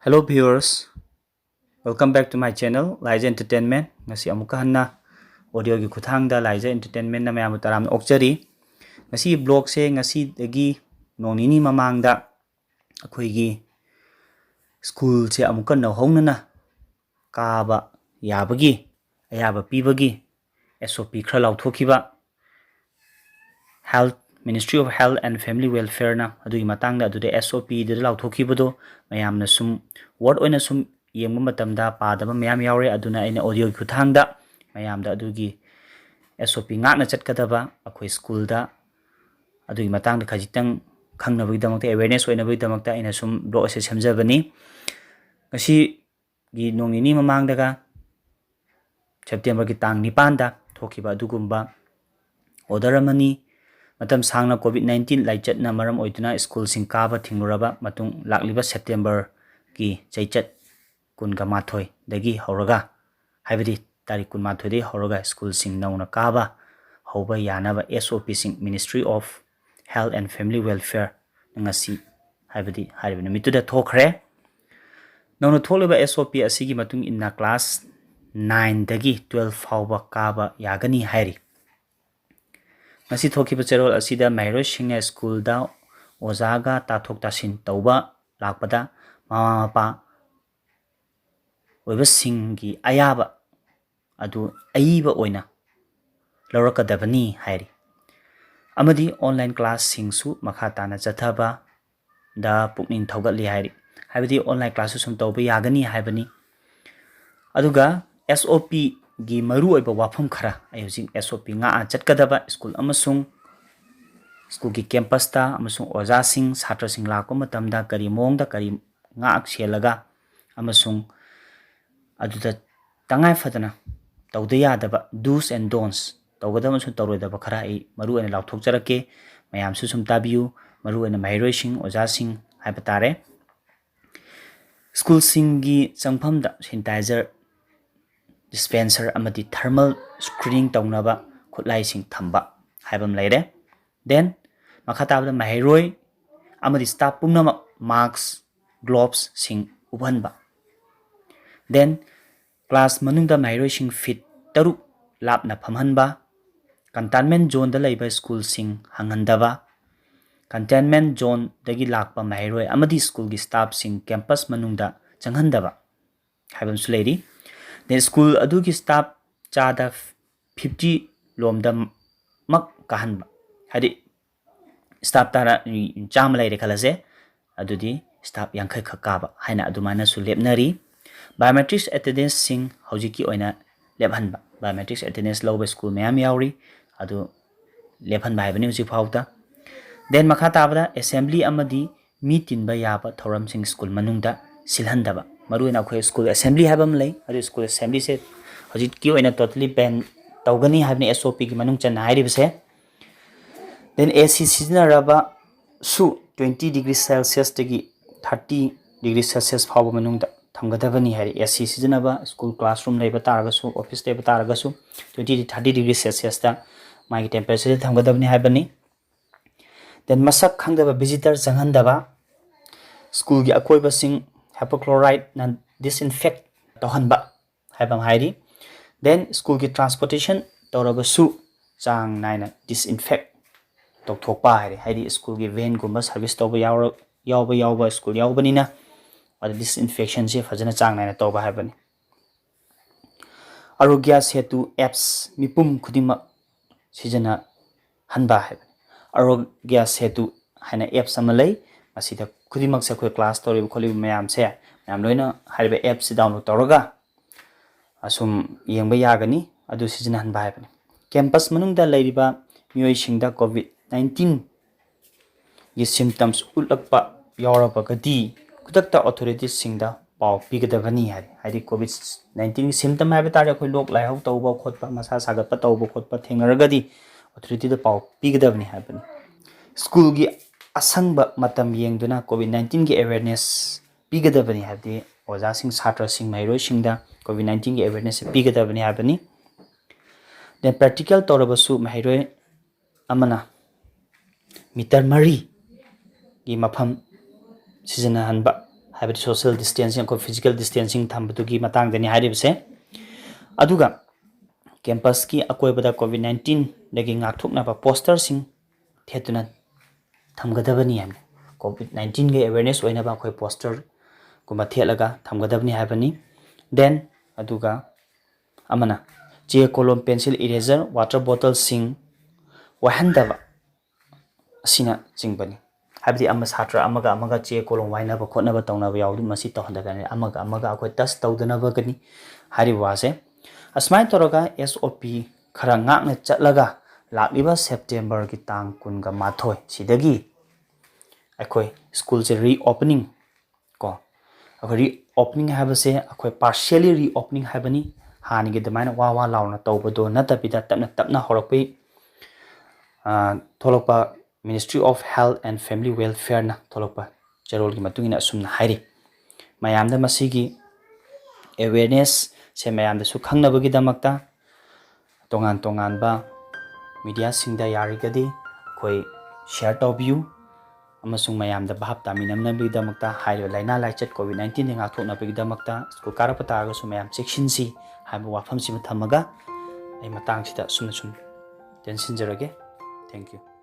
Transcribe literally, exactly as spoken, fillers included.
Hello viewers, welcome back to my channel Laija Entertainment. ꯉꯁꯤ ꯑꯃꯨꯛꯀ ꯍꯟꯅ ꯑꯣꯗꯤꯑꯣꯒꯤ ꯈꯨꯠꯊꯥꯡꯗ ꯂꯥꯏꯖ ꯑꯦꯟꯇꯔꯇꯦꯟꯃꯦꯟꯅ ꯃꯌꯥꯝꯕꯨ ꯇꯔꯥꯝꯅ ꯑꯣꯛꯆꯔꯤ꯫ ꯉꯁꯤꯒꯤ ꯕ꯭ꯂꯣꯒꯁꯦ ꯉꯁꯤꯗꯒꯤ ꯅꯣꯡ ꯅꯤꯅꯤ ꯃꯃꯥꯡꯗ ꯑꯩꯈꯣꯏꯒꯤ ꯁ꯭ꯀꯨꯜꯁꯦ ꯑꯃꯨꯛꯀ ꯅꯧꯍꯧꯅꯅ ꯀꯥꯕ ꯌꯥꯕꯒꯤ ꯑꯌꯥꯕ ꯄꯤꯕꯒꯤ ꯑꯦꯁ ꯑꯣ ꯄꯤ ꯈꯔ ꯂꯥꯎꯊꯣꯛꯈꯤꯕ, Health, Ministry of Health and Family Welfareꯅ ꯑꯗꯨꯒꯤ ꯃꯇꯥꯡꯗ ꯑꯗꯨꯗ ꯑꯦꯁ ꯑꯣ ꯄꯤꯗꯨꯗ ꯂꯥꯎꯊꯣꯛꯈꯤꯕꯗꯣ ꯃꯌꯥꯝꯅ ꯁꯨꯝ ꯋꯥꯔꯗ ꯑꯣꯏꯅ ꯁꯨꯝ ꯌꯦꯡꯕ ꯃꯇꯝꯗ ꯄꯥꯗꯕ ꯃꯌꯥꯝ ꯌꯥꯎꯔꯦ꯫ ꯑꯗꯨꯅ ꯑꯩꯅ ꯑꯣꯗꯤꯑꯣꯒꯤ ꯈꯨꯠꯊꯥꯡꯗ ꯃꯌꯥꯝꯗ ꯑꯗꯨꯒꯤ ꯑꯦꯁ ꯑꯣ ꯄꯤ ꯉꯥꯛꯅ ꯆꯠꯀꯗꯕ ꯑꯩꯈꯣꯏ ꯁ꯭ꯀꯨꯜꯗ ꯑꯗꯨꯒꯤ ꯃꯇꯥꯡꯗ ꯈꯖꯤꯛꯇꯪ ꯈꯪꯅꯕꯒꯤꯗꯃꯛꯇ, ꯑꯦꯋꯦꯔꯅꯦꯁ ꯑꯣꯏꯅꯕꯒꯤꯗꯃꯛꯇ ꯑꯩꯅ ꯁꯨꯝ ꯕ꯭ꯂꯣꯒ ꯑꯁꯦ ꯁꯦꯝꯖꯕꯅꯤ꯫ ꯉꯁꯤꯒꯤ ꯅꯣꯡ ꯅꯤꯅꯤ ꯃꯃꯥꯡꯗꯒ, ꯁꯦꯞꯇꯦꯝꯕꯔꯒꯤ ꯇꯥꯡ ꯅꯤꯄꯥꯟꯗ ꯊꯣꯛꯈꯤꯕ ꯑꯗꯨꯒꯨꯝꯕ ꯑꯣꯔꯗꯔ ꯑꯃꯅꯤ꯫ ꯃꯇꯝ ꯁꯥꯡꯅ ꯀꯣꯚꯤꯗ ꯅꯥꯏꯟꯇꯤꯟ ꯂꯥꯏꯆꯠꯅ ꯃꯔꯝ ꯑꯣꯏꯗꯨꯅ ꯁ꯭ꯀꯨꯜꯁꯤꯡ ꯀꯥꯕ ꯊꯤꯡꯂꯨꯔꯕ ꯃꯇꯨꯡ, ꯂꯥꯛꯂꯤꯕ ꯁꯦꯞꯇꯦꯝꯕꯔꯒꯤ ꯆꯩꯆꯠ ꯀꯨꯟꯒ ꯃꯥꯊꯣꯏꯗꯒꯤ ꯍꯧꯔꯒ, ꯍꯥꯏꯕꯗꯤ ꯇꯥꯔꯤꯛ ꯀꯨꯟꯃꯥꯊꯣꯏꯗꯒꯤ ꯍꯧꯔꯒ ꯁ꯭ꯀꯨꯜꯁꯤꯡ ꯅꯧꯅ ꯀꯥꯕ ꯍꯧꯕ ꯌꯥꯅꯕ ꯑꯦꯁ ꯑꯣ ꯄꯤꯁꯤꯡ Ministry of Health and Family Welfare ꯉꯁꯤ, ꯍꯥꯏꯕꯗꯤ ꯍꯥꯏꯔꯤꯕ ꯅꯨꯃꯤꯠꯇꯨꯗ ꯊꯣꯛꯈ꯭ꯔꯦ꯫ ꯅꯧꯅ ꯊꯣꯛꯂꯤꯕ ꯑꯦꯁ ꯑꯣ ꯄꯤ ꯑꯁꯤꯒꯤ ꯃꯇꯨꯡ ꯏꯟꯅ ꯀ꯭ꯂꯥꯁ ꯅꯥꯏꯟꯗꯒꯤ ꯇꯨꯋꯦꯜꯐ ꯐꯥꯎꯕ ꯀꯥꯕ ꯌꯥꯒꯅꯤ ꯍꯥꯏꯔꯤ꯫ ꯉꯁꯤ ꯊꯣꯛꯈꯤꯕ ꯆꯦꯔꯣꯜ ꯑꯁꯤꯗ ꯃꯍꯩꯔꯣꯏꯁꯤꯡꯅ ꯁ꯭ꯀꯨꯜꯗ ꯑꯣꯖꯥꯒ ꯇꯥꯊꯣꯛ ꯇꯥꯁꯤꯟ ꯇꯧꯕ ꯂꯥꯛꯄꯗ ꯃꯃꯥ ꯃꯄꯥ ꯑꯣꯏꯕꯁꯤꯡꯒꯤ ꯑꯌꯥꯕ ꯑꯗꯨ ꯑꯏꯕ ꯑꯣꯏꯅ ꯂꯧꯔꯛꯀꯗꯕꯅꯤ ꯍꯥꯏꯔꯤ꯫ ꯑꯃꯗꯤ ꯑꯣꯟꯂꯥꯏꯟ ꯀ꯭ꯂꯥꯁꯁꯤꯡꯁꯨ ꯃꯈꯥ ꯇꯥꯅ ꯆꯠꯊꯕꯗ ꯄꯨꯛꯅꯤꯡ ꯊꯧꯒꯠꯂꯤ ꯍꯥꯏꯔꯤ꯫ ꯍꯥꯏꯕꯗꯤ ꯑꯣꯟꯂꯥꯏꯟ ꯀ꯭ꯂꯥꯁꯁꯨ ꯁꯨꯝ ꯇꯧꯕ ꯌꯥꯒꯅꯤ ꯍꯥꯏꯕꯅꯤ꯫ ꯑꯗꯨꯒ ꯑꯦꯁ ꯑꯣ ꯄꯤꯒꯤ ꯃꯔꯨꯑꯣꯏꯕ ꯋꯥꯐꯝ ꯈꯔ ꯑꯩ ꯍꯧꯖꯤꯛ ꯑꯦꯁ ꯑꯣ ꯄꯤ ꯉꯥꯛꯅ ꯆꯠꯀꯗꯕ ꯁ꯭ꯀꯨꯜ ꯑꯃꯁꯨꯡ ꯁ꯭ꯀꯨꯜꯒꯤ ꯀꯦꯝꯄꯁꯇ ꯑꯃꯁꯨꯡ ꯑꯣꯖꯥꯁꯤꯡ, ꯁꯥꯇ꯭ꯔꯁꯤꯡ ꯂꯥꯛꯄ ꯃꯇꯝꯗ ꯀꯔꯤ ꯃꯑꯣꯡꯗ ꯀꯔꯤ ꯉꯥꯛ ꯁꯦꯜꯂꯒ ꯑꯃꯁꯨꯡ ꯑꯗꯨꯗ ꯇꯉꯥꯏ ꯐꯗꯅ ꯇꯧꯗ ꯌꯥꯗꯕ do's and don'ts, ꯇꯧꯒꯗꯕ ꯑꯃꯁꯨꯡ ꯇꯧꯔꯣꯏꯗꯕ ꯈꯔ ꯑꯩ ꯃꯔꯨ ꯑꯣꯏꯅ ꯂꯥꯎꯊꯣꯛꯆꯔꯛꯀꯦ꯫ ꯃꯌꯥꯝꯁꯨ ꯁꯨꯝ ꯇꯥꯕꯤꯌꯨ, ꯃꯔꯨ ꯑꯣꯏꯅ ꯃꯍꯩꯔꯣꯏꯁꯤꯡ, ꯑꯣꯖꯥꯁꯤꯡ ꯍꯥꯏꯕ ꯇꯥꯔꯦ꯫ ꯁ꯭ꯀꯨꯜꯁꯤꯡꯒꯤ ꯆꯪꯐꯝꯗ ꯁꯦꯅꯤꯇꯥꯏꯖꯔ ꯗꯤꯁꯄꯦꯟꯁꯔ ꯑꯃꯗꯤ ꯊꯔꯃꯦꯜ ꯁ꯭ꯀ꯭ꯔꯤꯅꯤꯡ ꯇꯧꯅꯕ ꯈꯨꯠꯂꯥꯏꯁꯤꯡ ꯊꯝꯕ ꯍꯥꯏꯕ ꯑꯃ ꯂꯩꯔꯦ꯫ ꯗꯦꯟ ꯃꯈꯥ ꯇꯥꯕꯗ ꯃꯍꯩꯔꯣꯏ ꯑꯃꯗꯤ ꯁ꯭ꯇꯥꯐ ꯄꯨꯝꯅꯃꯛ ꯃꯥꯁꯛ, ꯒ꯭ꯂꯣꯚꯁꯁꯤꯡ ꯎꯞꯍꯟꯕ꯫ Then class ꯃꯅꯨꯡꯗ ꯃꯍꯩꯔꯣꯏꯁꯤꯡ feet ꯇꯔꯨꯛ ꯂꯥꯞꯅ ꯐꯝꯍꯟꯕ, containment zoneꯗ ꯂꯩꯕ ꯁ꯭ꯀꯨꯜꯁꯤꯡ ꯍꯥꯡꯍꯟꯗꯕ, containment zoneꯗꯒꯤ ꯂꯥꯛꯄ ꯃꯍꯩꯔꯣꯏ ꯑꯃꯗꯤ ꯁ꯭ꯀꯨꯜꯒꯤ staffꯁꯤꯡ campus ꯃꯅꯨꯡꯗ ꯆꯪꯍꯟꯗꯕ ꯍꯥꯏꯕ ꯑꯃꯁꯨ ꯂꯩꯔꯤ꯫ Then ꯁ꯭ꯀꯨꯜ ꯑꯗꯨꯒꯤ staff ꯆꯥꯗ fifty ꯂꯣꯝꯗꯃꯛ ꯀꯥꯍꯟꯕ, ꯍꯥꯏꯗꯤ staff ꯇꯔꯥ, ꯆꯥꯝꯃ ꯂꯩꯔꯦ ꯈꯜꯂꯁꯦ, ꯑꯗꯨꯗꯤ staff ꯌꯥꯡꯈꯩ ꯈꯛ ꯀꯥꯕ ꯍꯥꯏꯅ ꯑꯗꯨꯃꯥꯏꯅꯁꯨ ꯂꯦꯞꯅꯔꯤ꯫ Biometrics attendanceꯁꯤꯡ ꯍꯧꯖꯤꯛꯀꯤ ꯑꯣꯏꯅ ꯂꯦꯞꯍꯟꯕ, biometrics attendance ꯂꯧꯕ ꯁ꯭ꯀꯨꯜ ꯃꯌꯥꯝ ꯌꯥꯎꯔꯤ, ꯑꯗꯨ ꯂꯦꯞꯍꯟꯕ ꯍꯥꯏꯕꯅꯤ ꯍꯧꯖꯤꯛ ꯐꯥꯎꯗ꯫ Then ꯃꯈꯥ ꯇꯥꯕꯗ assembly ꯑꯃꯗꯤ ꯃꯤ ꯇꯤꯟꯕ ꯌꯥꯕ ꯊꯧꯔꯝꯁꯤꯡ ꯁ꯭ꯀꯨꯜ ꯃꯅꯨꯡꯗ ꯁꯤꯜꯍꯟꯗꯕ꯫ ꯃꯔꯨꯑꯣꯏꯅ ꯑꯩꯈꯣꯏ ꯁ꯭ꯀꯨꯜ assembly ꯍꯥꯏꯕ ꯑꯃ ꯂꯩ, ꯑꯗꯨ ꯁ꯭ꯀꯨꯜ assemblyꯁꯦ ꯍꯧꯖꯤꯛꯀꯤ ꯑꯣꯏꯅ totally ban ꯇꯧꯒꯅꯤ ꯍꯥꯏꯕꯅꯤ SOPꯒꯤ ꯃꯅꯨꯡ ꯆꯟꯅ ꯍꯥꯏꯔꯤꯕꯁꯦ꯫ Then AC ꯁꯤꯖꯤꯟꯅꯔꯕꯁꯨ twenty degree Celsiusꯇꯒꯤ thirty degree Celsius ꯐꯥꯎꯕ ꯃꯅꯨꯡꯗ ꯊꯝꯒꯗꯕꯅꯤ ꯍꯥꯏꯔꯤ꯫ AC ꯁꯤꯖꯤꯟꯅꯕ ꯁ꯭ꯀꯨꯜ classroom ꯂꯩꯕ ꯇꯥꯔꯒꯁꯨ, office ꯂꯩꯕ ꯇꯥꯔꯒꯁꯨ twenty thirty degree Celsiusꯇ ꯃꯥꯒꯤ temperatureꯁꯦ ꯊꯝꯒꯗꯕꯅꯤ ꯍꯥꯏꯕꯅꯤ꯫ Then ꯃꯁꯛ ꯈꯪꯗꯕ visitor ꯆꯪꯍꯟꯗꯕ, ꯁ꯭ꯀꯨꯜꯒꯤ ꯑꯀꯣꯏꯕꯁꯤꯡ hypochloriteꯅ disinfect ꯇꯧꯍꯟꯕ ꯍꯥꯏꯕ ꯑꯃ ꯍꯥꯏꯔꯤ꯫ Then ꯁ꯭ꯀꯨꯜꯒꯤ transportation ꯇꯧꯔꯕꯁꯨ ꯆꯥꯡ ꯅꯥꯏꯅ disinfect ꯇꯧꯊꯣꯛꯄ ꯍꯥꯏꯔꯦ, ꯍꯥꯏꯗꯤ ꯁ꯭ꯀꯨꯜꯒꯤ vanꯒꯨꯝꯕ service ꯇꯧꯕ ꯌꯥꯎꯔ-, ꯌꯥꯎꯕ, ꯌꯥꯎꯕ ꯁ꯭ꯀꯨꯜ ꯌꯥꯎꯕꯅꯤꯅ ꯑꯗꯨ disinfectionꯁꯦ ꯐꯖꯅ ꯆꯥꯡ ꯅꯥꯏꯅ ꯇꯧꯕ ꯍꯥꯏꯕꯅꯤ꯫ Aarogya Setu apps ꯃꯤꯄꯨꯝ ꯈꯨꯗꯤꯡꯃꯛ ꯁꯤꯖꯤꯟꯅꯍꯟꯕ ꯍꯥꯏꯕꯅꯤ꯫ Aarogya Setu ꯍꯥꯏꯅ apps ꯑꯃ ꯂꯩ꯫ ꯃꯁꯤꯗ ꯈꯨꯗꯤꯡꯃꯛꯁꯦ ꯑꯩꯈꯣꯏ class ꯇꯧꯔꯤꯕ ꯈꯣꯠꯂꯤꯕ ꯃꯌꯥꯝꯁꯦ, ꯃꯌꯥꯝ ꯂꯣꯏꯅ ꯍꯥꯏꯔꯤꯕ appꯁꯤ download ꯇꯧꯔꯒ ꯑꯁꯨꯝ ꯌꯦꯡꯕ ꯌꯥꯒꯅꯤ꯫ ꯑꯗꯨ ꯁꯤꯖꯤꯟꯅꯍꯟꯕ ꯍꯥꯏꯕꯅꯤ꯫ Campus ꯃꯅꯨꯡꯗ ꯂꯩꯔꯤꯕ ꯃꯤꯑꯣꯏꯁꯤꯡꯗ COVID nineteenꯒꯤ symptoms ꯎꯠꯂꯛꯄ ꯌꯥꯎꯔꯕꯒꯗꯤ ꯈꯨꯗꯛꯇ authoritiesꯁꯤꯡꯗ ꯄꯥꯎ ꯄꯤꯒꯗꯕꯅꯤ ꯍꯥꯏꯔꯤ꯫ ꯍꯥꯏꯗꯤ COVID nineteenꯒꯤ symptom ꯍꯥꯏꯕ ꯇꯥꯔꯗꯤ ꯑꯩꯈꯣꯏ ꯂꯣꯛ ꯂꯥꯏꯍꯧ ꯇꯧꯕ ꯈꯣꯠꯄ, ꯃꯁꯥ ꯁꯥꯒꯠꯄ ꯇꯧꯕ ꯈꯣꯠꯄ ꯊꯦꯡꯅꯔꯒꯗꯤ authorityꯗ ꯄꯥꯎ ꯄꯤꯒꯗꯕꯅꯤ ꯍꯥꯏꯕꯅꯤ꯫ ꯁ꯭ꯀꯨꯜꯒꯤ ꯑꯁꯪꯕ ꯃꯇꯝ ꯌꯦꯡꯗꯨꯅ COVID nineteenꯒꯤ awareness ꯄꯤꯒꯗꯕꯅꯤ, ꯍꯥꯏꯕꯗꯤ ꯑꯣꯖꯥꯁꯤꯡ, ꯁꯥꯇ꯭ꯔꯁꯤꯡ, ꯃꯍꯩꯔꯣꯏꯁꯤꯡꯗ COVID nineteenꯒꯤ awareness ꯄꯤꯒꯗꯕꯅꯤ ꯍꯥꯏꯕꯅꯤ꯫ Then practical ꯇꯧꯔꯕꯁꯨ ꯃꯍꯩꯔꯣꯏ ꯑꯃꯅ meter ꯃꯔꯤꯒꯤ ꯃꯐꯝ ꯁꯤꯖꯤꯟꯅꯍꯟꯕ ꯍꯥꯏꯕꯗꯤ social distancing, ꯑꯩꯈꯣꯏ physical distancing ꯊꯝꯕꯗꯨꯒꯤ ꯃꯇꯥꯡꯗꯅꯤ ꯍꯥꯏꯔꯤꯕꯁꯦ꯫ ꯑꯗꯨꯒ campusꯀꯤ ꯑꯀꯣꯏꯕꯗ COVID nineteenꯗꯒꯤ ꯉꯥꯛꯊꯣꯛꯅꯕ posterꯁꯤꯡ ꯊꯦꯠꯇꯨꯅ ꯊꯝꯒꯗꯕꯅꯤ ꯍꯥꯏꯕꯅꯤ꯫ COVID nineteenꯒꯤ awareness ꯑꯣꯏꯅꯕ ꯑꯩꯈꯣꯏ posterꯒꯨꯝꯕ ꯊꯦꯠꯂꯒ ꯊꯝꯒꯗꯕꯅꯤ ꯍꯥꯏꯕꯅꯤ꯫ Then ꯑꯗꯨꯒ ꯑꯃꯅ ꯆꯦ, ꯀꯣꯂꯣꯝ, pencil, eraser, water bottleꯁꯤꯡ ꯋꯥꯏꯍꯟꯗꯕ ꯑꯁꯤꯅꯆꯤꯡꯕꯅꯤ꯫ ꯍꯥꯏꯕꯗꯤ ꯑꯃ ꯁꯥꯇ꯭ꯔ ꯑꯃꯒ ꯑꯃꯒ ꯆꯦ ꯀꯣꯂꯣꯝ ꯋꯥꯏꯅꯕ ꯈꯣꯠꯅꯕ ꯇꯧꯅꯕ ꯌꯥꯎꯕꯗꯨ ꯃꯁꯤ ꯇꯧꯍꯟꯗꯕꯅꯤ꯫ ꯑꯃꯒ ꯑꯃꯒ ꯑꯩꯈꯣꯏ touch ꯇꯧꯗꯅꯕꯒꯅꯤ ꯍꯥꯏꯔꯤꯕ ꯋꯥꯁꯦ꯫ ꯑꯁꯨꯃꯥꯏꯅ ꯇꯧꯔꯒ SOP ꯈꯔ ꯉꯥꯛꯅ ꯆꯠꯂꯒ ꯂꯥꯛꯂꯤꯕ Septemberꯒꯤ ꯇꯥꯡ ꯀꯨꯟꯒ ꯃꯥꯊꯣꯏ ꯁꯤꯗꯒꯤ ꯑꯩꯈꯣꯏ ꯁ꯭ꯀꯨꯜꯁꯦ reopening ꯀꯣ, ꯑꯩꯈꯣꯏ reopening ꯍꯥꯏꯕꯁꯦ ꯑꯩꯈꯣꯏ partially reopening ꯍꯥꯏꯕꯅꯤ꯫ ꯍꯥꯟꯅꯒꯤ ꯑꯗꯨꯃꯥꯏꯅ ꯋꯥ ꯋꯥ ꯂꯥꯎꯅ ꯇꯧꯕꯗꯣ ꯅꯠꯇꯕꯤꯗ ꯇꯞꯅ ꯇꯞꯅ ꯍꯧꯔꯛꯄꯒꯤ, ꯑ, ꯊꯣꯛꯂꯛꯄ Ministry of Health and Family Welfareꯅ ꯊꯣꯛꯂꯛꯄ ꯆꯦꯔꯣꯜꯒꯤ ꯃꯇꯨꯡ ꯏꯟꯅ ꯑꯁꯨꯝꯅ ꯍꯥꯏꯔꯤ꯫ ꯃꯌꯥꯝꯗ ꯃꯁꯤꯒꯤ awarenessꯁꯦ ꯃꯌꯥꯝꯗꯁꯨ ꯈꯪꯅꯕꯒꯤꯗꯃꯛꯇ ꯇꯣꯉꯥꯟ ꯇꯣꯉꯥꯟꯕ mediaꯁꯤꯡꯗ ꯌꯥꯔꯒꯗꯤ ꯑꯩꯈꯣꯏ share ꯇꯧꯕꯤꯌꯨ, ꯑꯃꯁꯨꯡ ꯃꯌꯥꯝꯗ ꯚꯥꯞ ꯇꯥꯃꯤꯟꯅꯅꯕꯒꯤꯗꯃꯛꯇ ꯍꯥꯏꯔꯤꯕ ꯂꯥꯏꯅꯥ ꯂꯥꯏꯆꯠ COVID nineteenꯗꯒꯤ ꯉꯥꯛꯊꯣꯛꯅꯕꯒꯤꯗꯃꯛꯇ ꯁ꯭ꯀꯨꯜ ꯀꯥꯔꯛꯄ ꯇꯥꯔꯒꯁꯨ ꯃꯌꯥꯝ ꯆꯦꯛꯁꯤꯟꯁꯤ ꯍꯥꯏꯕ ꯋꯥꯐꯝꯁꯤꯃ ꯊꯝꯃꯒ ꯑꯩ ꯃꯇꯥꯡꯁꯤꯗ ꯑꯁꯨꯝꯅ ꯁꯨꯝ ꯇꯦꯟꯁꯤꯟꯖꯔꯒꯦ꯫ Thank you꯫